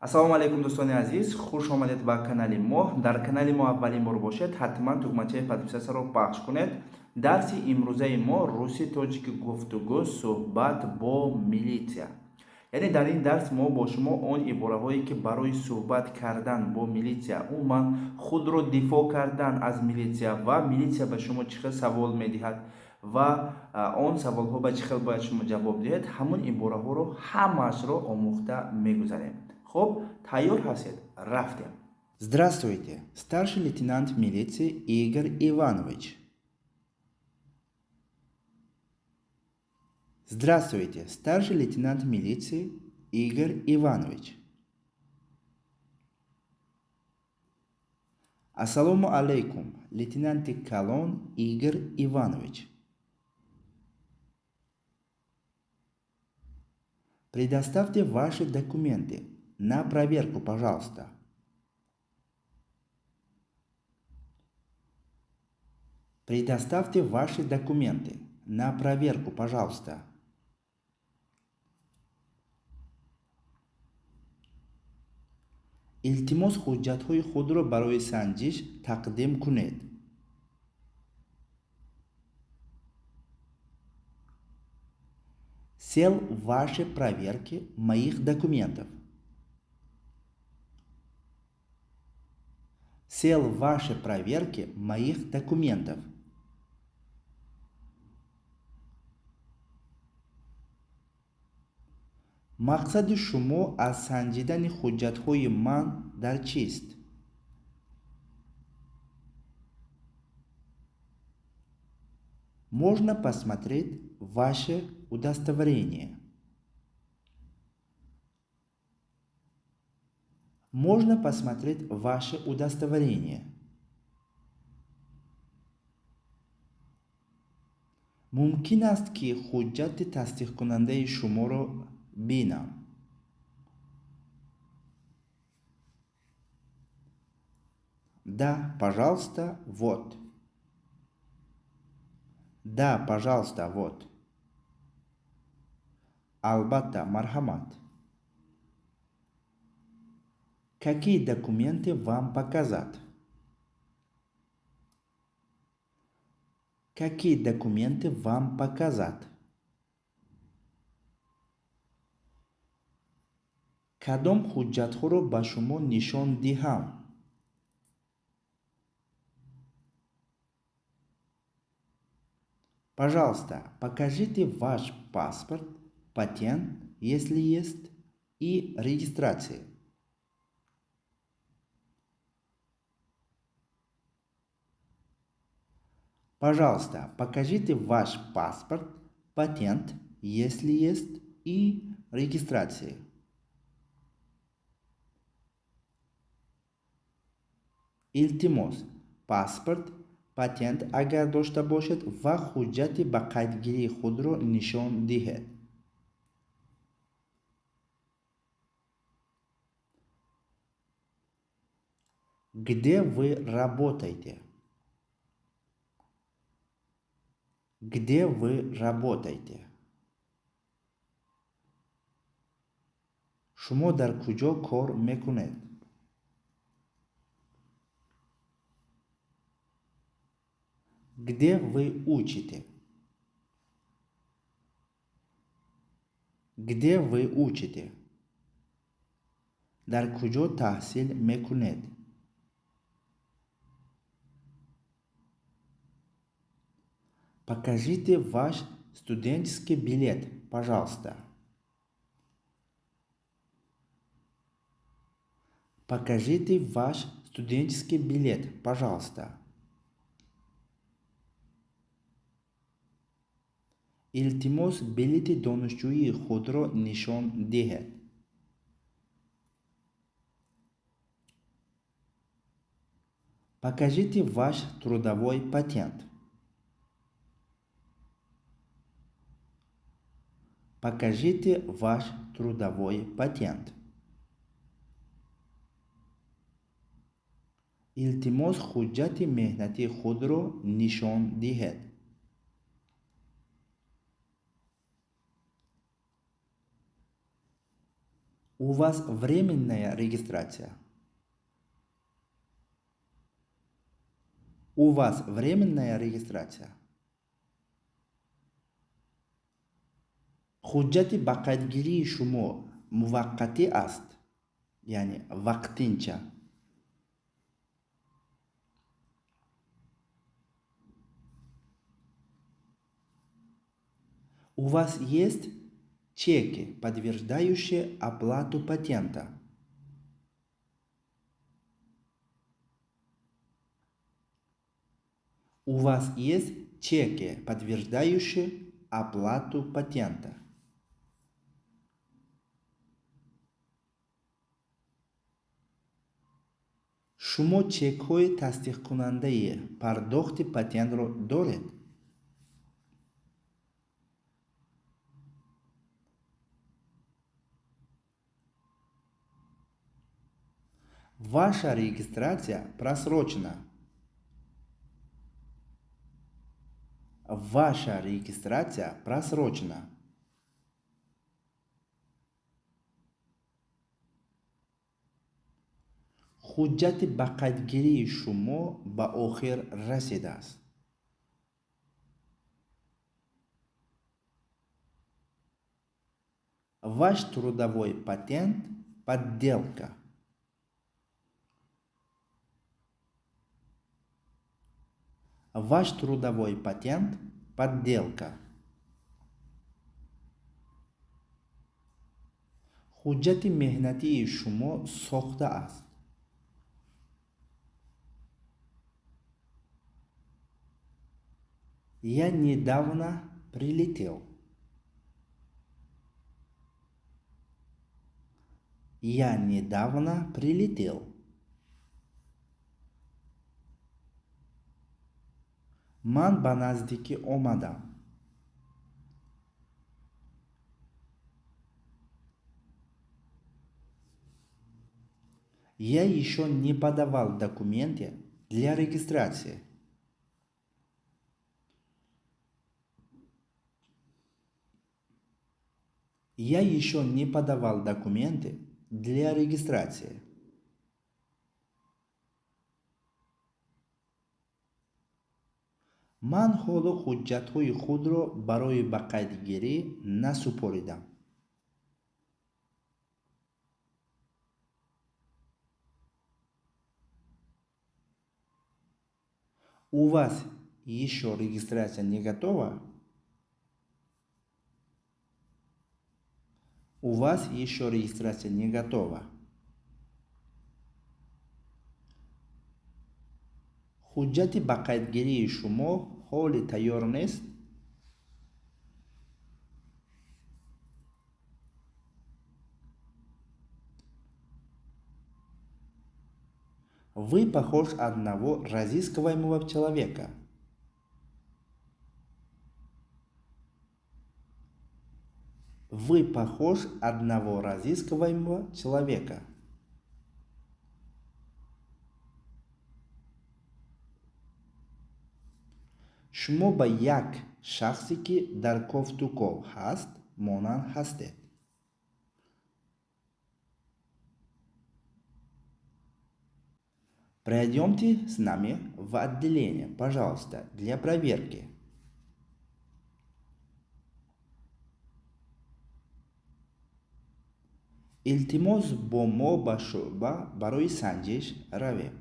Ассалому алайкум, дӯстони азиз, хуш омадед ба канали мо. Дар канали мо аввалин бор бошед, ҳатман тугмачаи подписаться ро пахш кунед. Дарси имрӯзаи мо руси тоҷики гуфтугӯ, суҳбат бо милитсия. Яъне дар ин дарс мо бо шумо он ибораҳое, ки барои суҳбат кардан бо милитсия, умуман худро дифоъ кардан аз милитсия ва милитсия ба шумо чӣ хел савол медиҳад ва он саволҳо ба чӣ хел бояд шумо ҷавоб диҳед, ҳамон ибораҳоро ҳамаашро омӯхта мегузарем. Хуб, тайёр ҳастед? Рафтем. Здравствуйте, старший лейтенант милиции Игорь Иванович. Здравствуйте, старший лейтенант милиции Игорь Иванович. Ассалому алайкум, лейтенанти калон Игорь Иванович. Предоставьте ваши документы на проверку, пожалуйста. Предоставьте ваши документы на проверку, пожалуйста. Илтимос, ҳуҷҷатҳои худро барои санҷиш тақдим кунед. Цель вашей проверки моих документов. Цель вашей проверки моих документов. Мақсади шумо аз санҷидани ҳуҷҷатҳои ман дар чист? Можно посмотреть ваше удостоверение? Можно посмотреть ваше удостоверение? Мумкин аст, ки ҳуҷҷати тасдиқкунандаи шуморо бинам? Да, пожалуйста, вот. Да, пожалуйста, вот. Албатта, марҳамат. Какие документы вам показать? Какие документы вам показать? Кадом ҳуҷҷатҳоро ба шумо нишон диҳам? Пожалуйста, покажите ваш паспорт, патент, если есть, и регистрации. Пожалуйста, покажите ваш паспорт, патент, если есть, и регистрации. Илтимос, паспорт, патент агар дошта бошед ва ҳуҷҷати ба қайдгирии худро нишон диҳед. Где вы работаете? Где вы работаете? Шумо дар куҷо кор мекунед? Где вы учите? Где вы учите? Дар куҷо таҳсил мекунед? Покажите ваш студенческий билет, пожалуйста. Покажите ваш студенческий билет, пожалуйста. Илтимос, билети донишҷӯии худро нишон диҳед. Покажите ваш трудовой патент. Покажите ваш трудовой патент. Илтимос, ҳуҷҷати меҳнатии худро нишон диҳед. У вас временная регистрация? У вас временная регистрация? Ҳуҷҷати ба қайдгирии шумо муваққатӣ аст, яъне вақтинча. У вас есть чеки, подтверждающие оплату патента? У вас есть чеки, подтверждающие оплату патента? Шумо чекҳои тасдиқкунандаи пардохти патентро доред? Ваша регистрация просрочена. Ваша регистрация просрочена. Ҳуҷҷати ба қайдгирии шумо ба охир расидааст. Ваш трудовой патент подделка. Ваш трудовой патент подделка. Ҳуҷҷати меҳнатии шумо сохта аст. Я недавно прилетел. Я недавно прилетел. Ман ба наздикӣ омадам. Я еще не подавал документы для регистрации. Я еще не подавал документы для регистрации. Ман ҳоло ҳуҷҷатҳои худро барои ба қайдгирӣ насупоридам. У вас еще регистрация не готова? У вас еще регистрация не готова. Ҳуҷҷати ба қайдгирии шумо ҳоли тайёр нест? Вы похож одного разыскиваемого человека. Вы похож одного разыскиваемого человека. Шумо ба як шахсе, ки дар кофтуков ҳаст, монанд ҳастед. Пройдемте с нами в отделение, пожалуйста, для проверки. Илтимос, бо мо ба шӯъба барои санҷиш равем.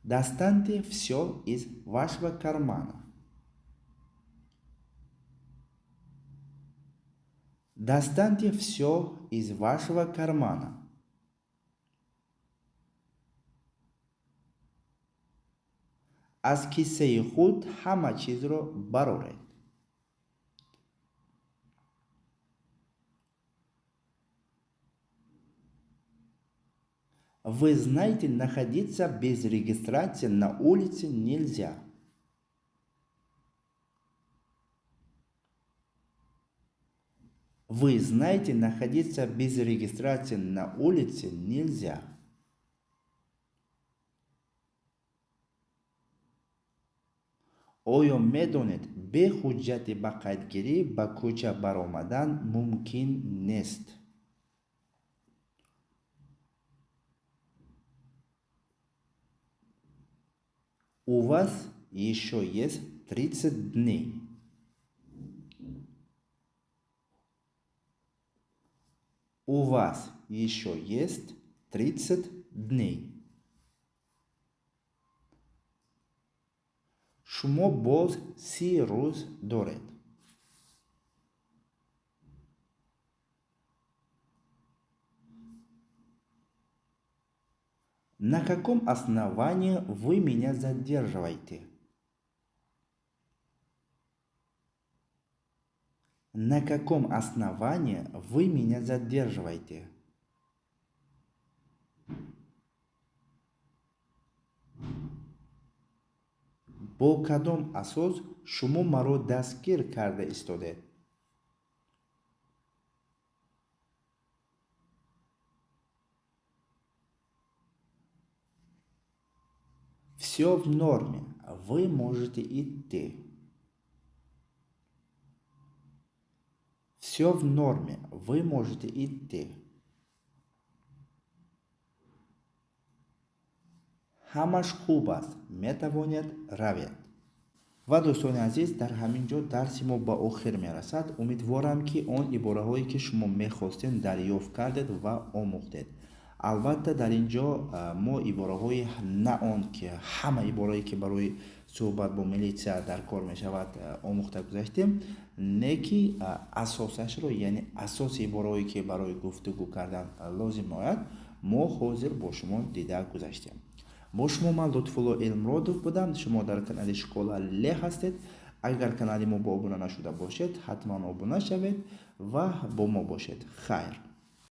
Достаньте всё из вашего кармана. Достаньте всё из вашего кармана. Аз кисаи худ ҳама чизро бароред. Вы знаете, находиться без регистрации на улице нельзя. Вы знаете, находиться без регистрации на улице нельзя. Оё медонед, бе ҳуҷҷати ба қайдгирӣ ба кӯча баромадан мумкин нест? У вас еще есть 30 дней. У вас еще есть 30 дней. Шумо боз 30 рӯз доред. На каком основании вы меня задерживаете? На каком основании вы меня задерживаете? Бо кадом асос шумо маро дастгир карда истодед? Всё в норме, вы можете идти. Всё в норме, вы можете идти. Ҳамаш хуб аст, метавонед равед. Ва дӯстони азиз, дар ҳамин ҷо дарси мо ба охир мерасад. Умедворам, ки он ибораҳое, ки шумо мехостед, дарёфт кардед ва омӯхтед. Албатта, дар ин ҷо мо ибораҳои на он ки ҳама иборае, ки барои суҳбат бо милитсия дар кор мешавад, омӯхта гузаштем, не ки асосашро, яъне асоси ибораҳое, ки барои гуфтугӯ кардан лозим меояд, мо ҳозир бо шумо дида гузаштем. Бо шумо ман Лутфулло Элмуродов будам. Шумо дар канали Школа Ле ҳастед. Агар канали мо бо обуна нашуда бошед, ҳатман обуна шавед ва бо мо бошед. Хайр.